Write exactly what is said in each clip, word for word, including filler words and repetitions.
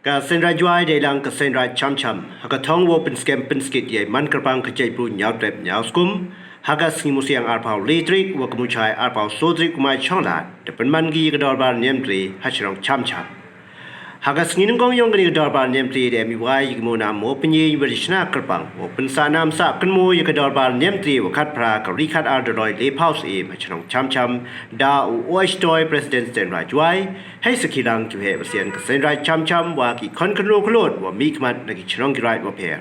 Ka Seiñraij Jwai deilang ka Seiñraij Chamcham ha ka thong wow pynskhem pynskit yei man kyrpang ka jaitbru Ñiawtrep Ñiawskum, ha ka sngi Musiang arphaw le tarik wa ka Muchai arphaw soo tarik u Mai Chonglad, da pynman ki ya ka dorbar Niamtre ha chnong Chamcham. Ha ka sngi nyngkong yong kani ka dorbar Niamtre da em i wai ya ki mona mo pyni wa da chna kyrpang wow pynsah nam sah kynmo ya ka dorbar Niamtre wa khatphra ka ri khatar Dolloi Lephaw Syiem ha chnong Chamcham da u Oishtoi, President Seiñraij Jwai, hei sakhi lang ki waheh wasian ka Seiñraij Chamcham wa ki khon khynroo khyllood wa mihkhmat na ki chnong ki raij wapher.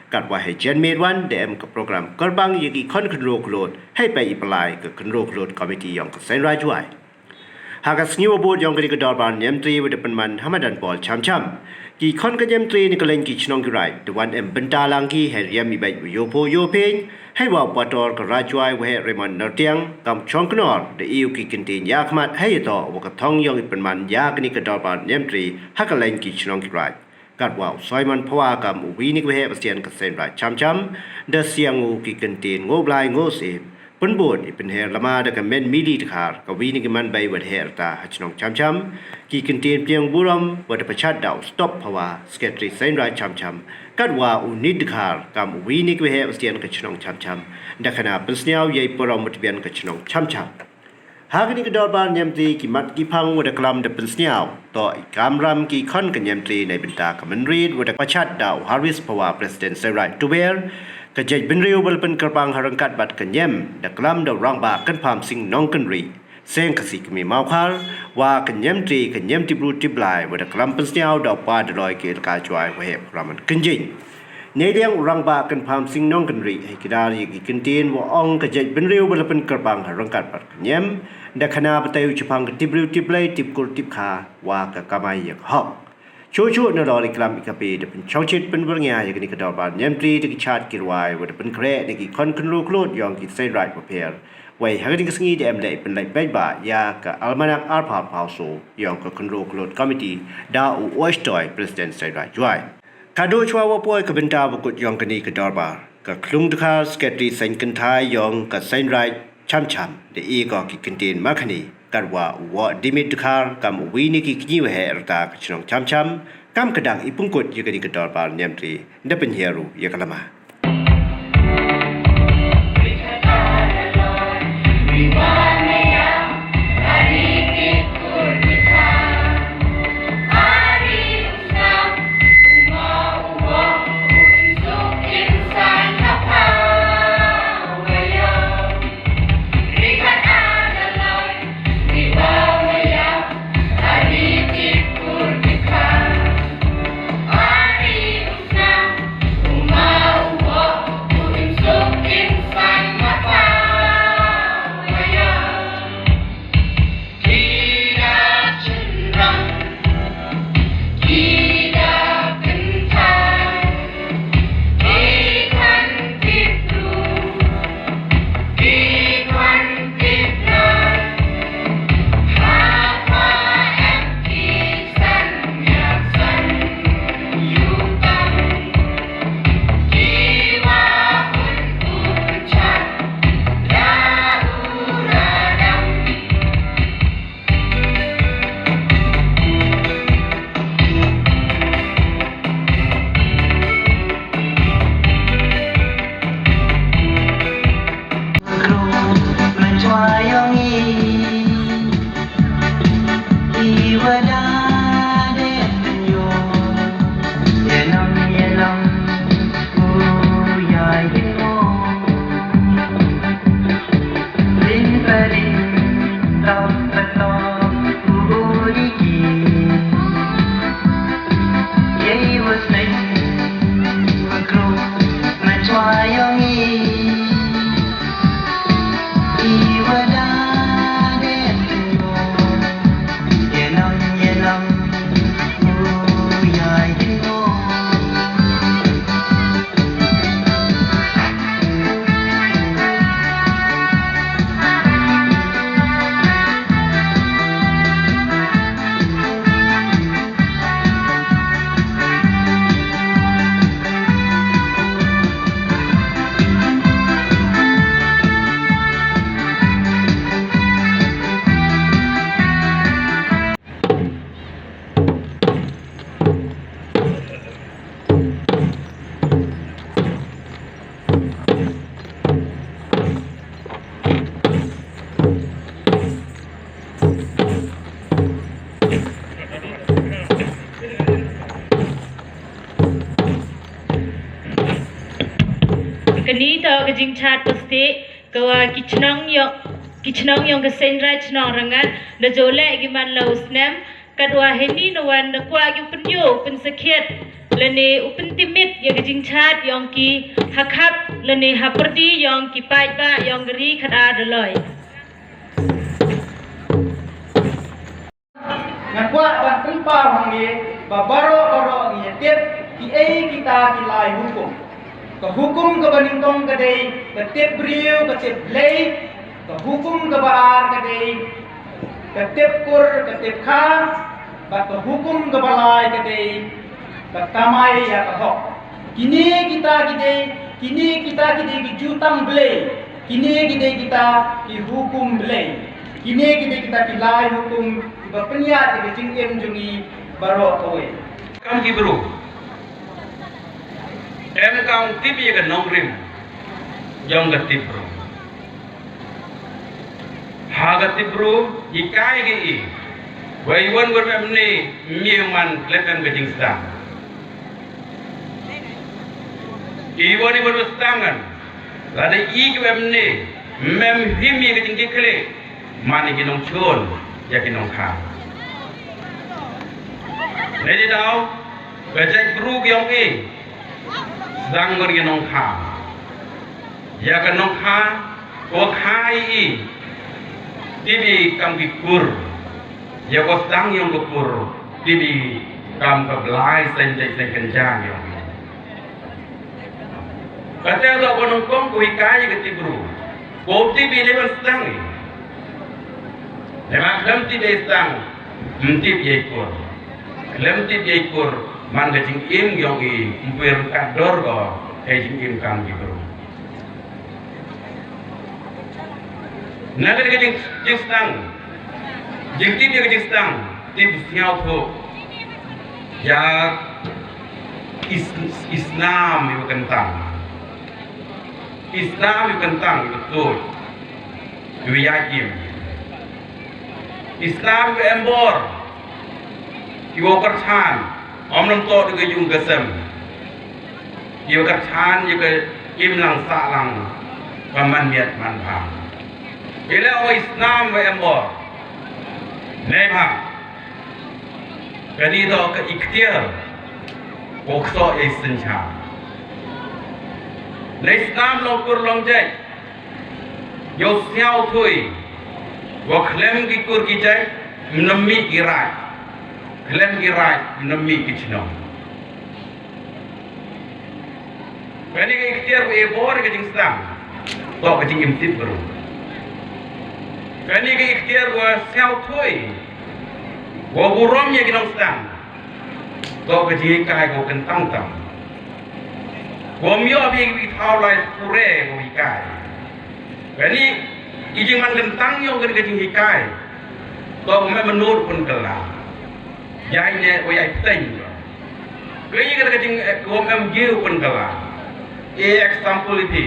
Katwa hei janmiet wan da em ka program kyrpang ya ki khon khynroo khyllood hei peit i pynlai ka khynroo khyllood committee yong ka Seiñraij Jwai. Ha ka sngi wa bud yong kani ka dorbar Niamtre wa da pynman ha madan Paul Chamcham, ki khon ka Niamtre na ka leiñ ki chnong ki raij da wan em bynta lang ki hei riam i beit wa yoh pho yoh phein, hei wa u Pastor ka Raij Jwai Waheh Raymond Nyrtiang kam u chongknor da e u ki kyntien yakhmat hei yatoh wa ka thong yong i pynman ya kani ka dorbar Niamtre ha ka leiñ ki chnong ki raij. Katwa u Simon Phawa kam uwi na ki waheh wasian ka Seiñraij Chamcham da siang u ki kyntien Ngooh Blai Ngooh Syiem, pynbud i pynher lama da ka Mei Mili Dkhar, kawi na ki manbei wa da heh rta ha chnong Chamcham, ki kyntien pdiang burom wa da pachat da u Stop Phawa, Secretary Seiñraij Chamcham, katwa u Nit Dkhar kam uwi na ki waheh wasian ka chnong Chamcham da khana pynsñiaw yei parom wa tbian ka chnong Chamcham. Ha kani ka dorbar Niamtre ki mat ki phang wa da klam da pynsñiaw toh i kamram ki khon ka Niamtre neibynta ka mynried wa da pachat da u Harvis Phawa, President Seiñraij Tuber, ka jaitbynriew wa la pynkyrpang ha ryngkat bad ka Niam, da klam da u Rangbah Kynpham Sing Nongkynrih, Seng Khasi Kmie Mawkhar, wa ka Niamtre ka Niam Tipbru Tipblai wa da klam pynsñiaw da u Pa Dolloi ka Elaka Jwai Waheh Raymond Kynjing. Neiliang u Rangbah Kynpham Sing Nongkynrih hei kdar ya ki kyntien wa ong ka jaitbynriew wa la pynkyrpang ha ryngkat bad ka Niam, da khana batai u chaphang ka tipbriew tipblei, tipkur tipkha wa ka kamai ya ka hok. Chuchu nalor i klam i kape da pynchongchit pynbyrngia ya kani ka dorbar Niamtre da ki chaad ki rwai wa da pynkhreh na ki khon khynroo khyllood yong ki Seiñraij wapher. Wei ha kani ka sngi da em leh i pynlait paidbah ya ka almanak arphaw arphaw soo yong ka khynroo khyllood committee da u Oishtoi, President Seiñraij Jwai. Khadooh chwa wa poi ka bynta wa kut yong kani ka dorbar, ka Khlung Dkhar, Secretary Seiñ Kynthai yong ka Seiñraij Chamcham, da e ko ki kyntien makhani, katwa u Woh Dimit Dkhar kam uwi na ki kñi waheh rta ka chnong Chamcham kam ka dang i pynkut ya kani ka dorbar Niamtre da pynhiar u ya ka lama. Kani toh ka jingchat plastik, ka wa ki chnong yong, ki chnong yong ka Seiñraij Chnong Rangad, da jooh leh ki man la u snem, katwa heini na wan da kwah ki u pynyoo, u pynsakhiat, lane u pyntipmit ya ka jingchat yong ki ha khap, lane ha pyrdi yong ki paidbah yong ka ri khadar Dolloi. Nga kwah ban pynpaw ha ngi ba baroh baroh ngi ya tip ki ei kita ki lai hukum. Ka hukum ka ba nyngkong ka dei ka tip briew ka tip Blei, ka hukum ka ba ar ka dei ka tip kur ka tip kha, bad ka hukum ka ba lai ka dei ka kamai ya ka hok. Kini kita ki dei, kini kita ki dei ki jutang Blei. Kini ki dei kita ki hukum Blei. Kini ki dei kita ki lai hukum ki ba pynïaid ya ka jingim jong ngi baroh kawei. Kam ki bru. Em kam tip ya ka nongrim jong ka tip bru. Ha ka tip bru, i kai ki i. Wei wan wan em ni, mi man lep em ka jingsdang. I wan i wan sdang ngan. Lada i ki em ni, mem him i ka jingkikli. Man i ki nongchun, ya ki nongkha. Nei di daw, ka jait bru ki ong i. Sdang ngan ki nongkha. Ya ka nongkha, ko kha i i, tip i kam ki kur. Ya ko sdang yong ka kur, tip i kam ka blai seng jai seng kynjang yong i. Kata da ko nongkong ko hikai ya ka tip bru. Ko tip i le ban sdang i. Lema khlem tip i sdang, ym tip i kur. Khlem tip i kur, man ka jingim yong i, ym pyrkhat dor ko, hei jingim kam ki bru. Na ka jing, jingsdang. Jingtip ya ka jingsdang. Tip sngewthuh. Ya is, i snam i wa kyntang. I snam i wa kyntang i wa tuid. I wa yaid im. I snam i wa em bor. I wa kyrchan. Ym nang toh da ka yung ka sem. I wa kyrchan ya ka imlang sahlang ka man miat man bha. I leh o i snam wa em bor. Neibhah kani toh ka iktiar wow ksoh ya i synshar. Nei snam long kur long jait. Yow sngewthuh i wa khlem ki kur ki jait, ym mih ki raij. Khlem ki raij, ym mih ki chnong. Kani ka iktiar wa e bor ka jingsdang, toh ka jingim tip bru. Kani ka iktiar wa sngewthuh i, wa burom ya ki nongsdang, toh ka jinghikai ka wa kyntang tam. Wa ym yoh phi ki thaw lai pure ka wa hikai. Kani i jingman kyntang yong kani ka jinghikai, toh wa ym em mynnu pynkylla. Yai ne wa yai pteng. Kani ka jing, eh, wa ym em gi pynkylla. E example i phi.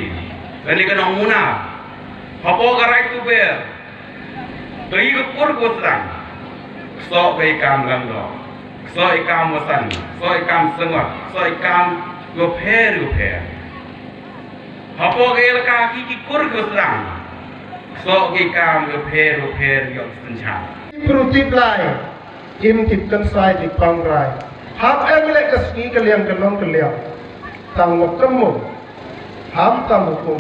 Kani ka nongmuna. Hapoh ka Raid Tuber. Ka i ka kur ka wa sdang. Ksoh ka i kam langdoh. Ksoh i kam wasan. Ksoh i kam sngewbha. Ksoh i kam wapher wapher. Hapoh ka elaka ki ki kur ka wa sdang. Ksoh ka i kam wapher wapher yoh synshar. Tip bru tip lai. Im tip kynsai tip pangrai. Hap em leh ka sngi ka liang ka nong ka liang. Tang wa kynmo. Ham tam hukum,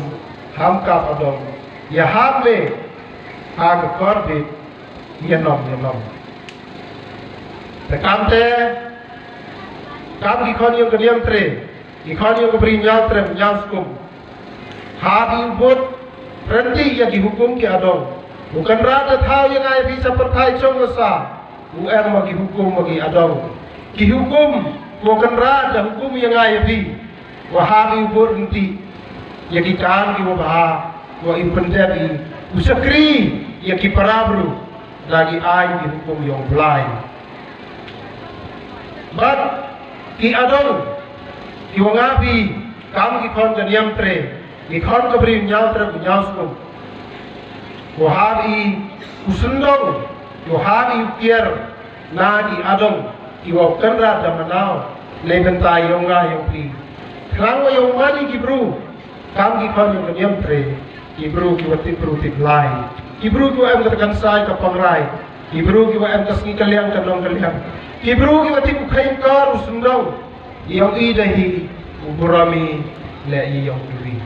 ham kap adong. Ya hap me, ha ka kor bit, yanom, yanom. Te kamte, kam ki khon yong ka Niamtre, ki khon yong ka Bri Niamtre, Niamskum. Hap i u bud, rynti ya ki hukum ki adong. U Kynrad da thaw ya ngai phi sa pyrthai chong wa sa. U em wa ki hukum wa ki adong. Ki hukum, wa Kynrad da hukum ya ngai ya phi. Wa hap i u bud rynti ya ki kam ki wa bha, wa i pyndep i u sakri ya ki para bru, da ki ai ki hukum yong Blai. Bad ki adong, ki wa nga phi, kam ki khon ka Niamtre, ki khon ka Bri Niamtre, u Niamskum. Wa hap i u syndong, wa hap i u kiar, na ki adong, ki wa Kynrad da manaw, neibynta yong nga yong phi. Khnang wa yow mani ki bru, Kam ki khon yong ka niamtre, ki bru ki wa tip bru tip lai, ki bru ki wa em ka tkansai ka pangrai, ki bru ki wa em ka sngi ka liang ka nong ka liang, ki bru ki wa tip u kheiñ kor u syndong, i yong i da hi u burom i, le i yong i ri.